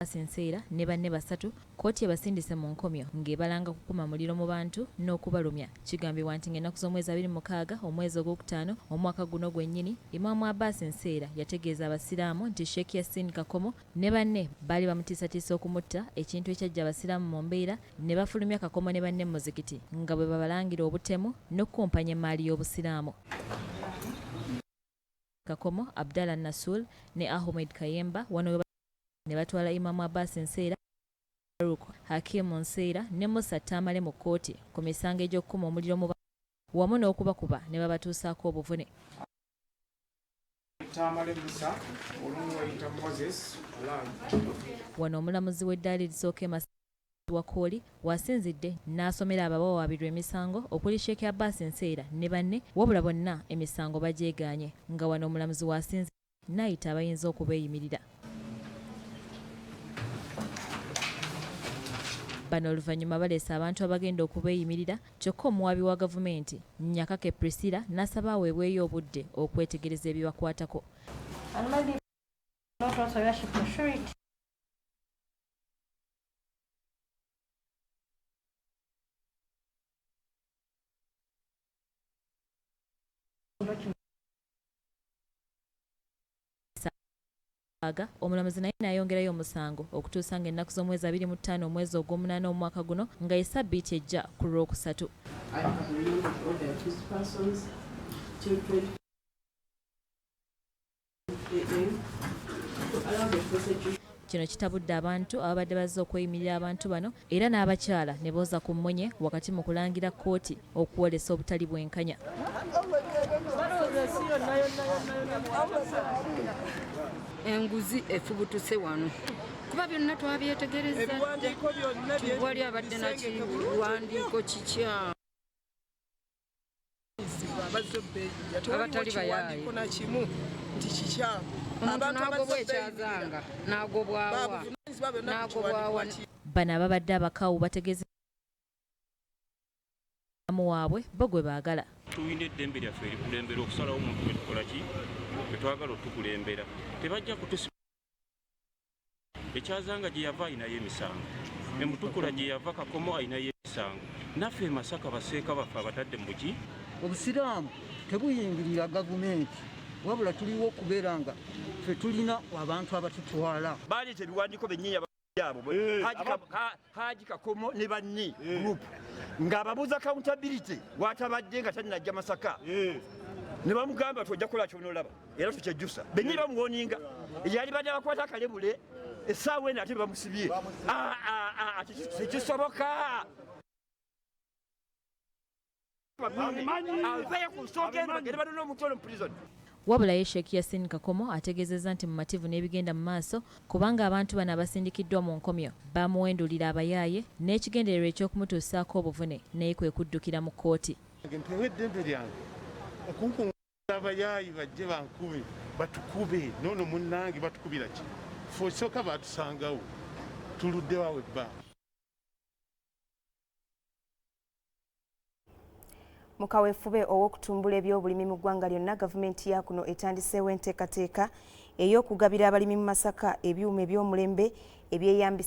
Abbas Nseera ne banne basatu kkooti ebasindise mu nkomyo ng'ebalanga kukuma muliro mu bantu n'okubalumya. Kigambibwa nti ng'ennaku z'omwezi 26 omwezi ogwokutaano omwaka guno gwennyini, Imam Abbas Nseera yategeeza Abasiraamu nti Sheikh Yasin Kakomo ne banne baali bamutiisatiisa okumutta ekintu ekyaggya Abasiraamu mu mbeera ne bafulumya Kakomo ne banne mu muzikiti nga bwe babalangira obutemu n'okukumpanya emmaali y'Obusiraamu. Kakomo, Abdallah Nasul ne Ahmed Kayemba wano ne batwala Imam Abbas Nseera, Farouk Hakim Nseera ne Musa Tamale mu kkooti ku misango egy'okukuma omuliro mu wamu n'okubakuba ne babatuusaako obuvune. Tamale Musa, olumu bayita Moses Olai. Wano omulamuzi w'eddaala erisooka e Masaka Wakooli w'asinzidde n'asomera abawawaabirwa emisango okuli Sheikh Abbas Nseera ne banne wabula bonna emisango bagyegaanye nga wano omulamuzi w'asinzidde n'ayita abayinza okubeeyimirira. Bano oluvannyuma baleese abantu abagenda okubeeyimirira kyokka omuwaabi wa gavumenti Nyakake Priscilla n'asaba aweebweyo obudde okwetegereza ebibakwatako. And maybe not also worship maturity. Aga omulamuzi naye n'ayongerayo omusango okutuusa ng'ennaku z'omwezi 25 omwezi ogw'omunaana omwaka guno nga ye ssabbiiti ejja ku Lwokusatu. I have remanded all the accused persons till 12 a.m. to allow the prosecution. Kino kitabudde abantu ababadde bazze okweyimirira abantu bano era n'abakyala ne booza ku mmunye wakati mu kulangira kkooti okwolesa obutali bwenkanya. Enguzi efubutuse wano kuba byonna twabyetegereza Ebiwandiiko byonna bye- wali abadde bisengeke bulungi. nakiwandiiko kikyamu. Abazze obbeeyimirira tewaliwo Abatali bayaaye. kiwandiiko na kimu nti kikyamu. Omuntu Abantu n'agobwa abazze obbeeyimirira ekyazanga n'agobwawa babuvunaanyizibwa byonna ku n'agobwawa. kiwandiiko ki. Bano ababadde abakawu bategeeza waabwe bo gwe baagala. Tulina eddembe lyaffe erikulembera okusalawo omuntu gwe tukola ki gwe twagala otukulembera. Tebajja kutusiba. Ekyazanga gye yava alinayo emisango, emutukula gye yava Kakomo alinayo emisango, naffe e Masaka baseeka baffe abatadde mu buki. Obusiraamu tebuyingirira gavumenti wabula tuliwo okubeera nga ffe tulina abantu abatutwala. Baleeta ebiwandiiko bennyini abo Haji Kakomo ne banne group ng'ababuuza accountability watabadde nga talinajja Masaka ne bamugamba tojja kukola ky'onoolaba era tukyejjusa bennyini bamuwoninga eyali badde abakwata akalebule essaawa eno ate bamusibye. Tekisoboka aveeyo ku nsonga eno bagende banone omuntu ono mu prison. Wabula ye Sheikh Yasin Kakomo ategeezezza nti mumativu n'ebigenda mu maaso kubanga abantu bano abasindikiddwa mu nkomyo bamuwendulira abayaaye n'ekigendererwa eky'okumutuusaako obuvune naye kwe kuddukira mu kkooti. Mpewe eddembe lyange okunkunga abayaayi bajje bankube batukube noono munnange batukubira ki fe osooka baatusangawo tuluddewo awo ebbanga. Mu kaweefube ow'okutumbula ebyobulimi mu ggwanga lyonna, gavumenti ya kuno etandiseewo enteekateeka ey'okugabira abalimi mu Masaka ebyuma eby'omulembe ebyeyambisa.